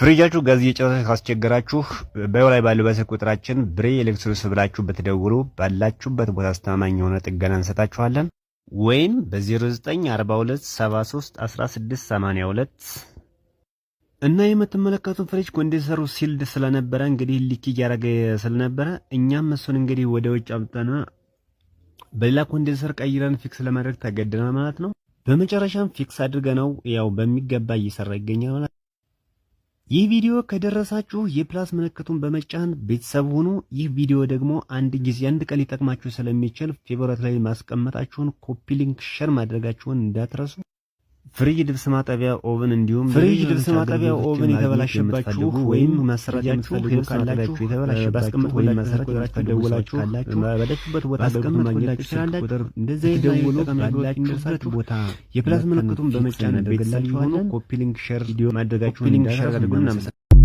ፍሪጃችሁ ጋዝ እየጨረሰ ካስቸገራችሁ bio ላይ ባለው በስልክ ቁጥራችን ብሬ ኤሌክትሮኒክስ ብላችሁ ብትደውሉ ባላችሁበት ቦታ አስተማማኝ የሆነ ጥገና እንሰጣችኋለን። ወይም በ0942 73 16 82። እና የምትመለከቱት ፍሪጅ condenser ኡ sealed ስለነበረ፣ እንግዲህ leak እያደረገ ስለነበረ፣ እኛም እሱን እንግዲህ ወደ ውጭ አምጥተን በሌላ condenser ቀይረን fix ለማድረግ ተገደናል ማለት ነው። በመጨረሻም fix አድርገነው ያው በሚገባ እየሰራ ይገኛል ማለት። ይህ ቪዲዮ ከደረሳችሁ የ plus ምልክቱን በመጫን ቤተሰብ ሁኑ። ይህ ቪዲዮ ደግሞ አንድ ጊዜ አንድ ቀን ሊጠቅማችሁ ስለሚችል favorite ላይ ማስቀመጣችሁን፣ copy link፣ share ማድረጋችሁን እንዳትረሱ። ፍሪጅ፣ ልብስ ማጠቢያ፣ oven እንዲሁም ፍሪጅ፣ ልብስ ማጠቢያ፣ oven የተበላሸባችሁ ወይም ማሰራት የምትፈልጉ ካላችሁ የተበላሸባችሁ ወይም ማሰራት የምትፈልጉ ደውላችሁ ባላችሁበት ቦታ ማግኘት ትችላላችሁ። ቁጥር እንደዚህ ደውሉ። ባላችሁበት ቦታ የ plus ምልክቱን በመጫን ቤተሰብ ይሁኑ። Copy link፣ share ቪዲዮ ማድረጋችሁን እንዳትረሱ።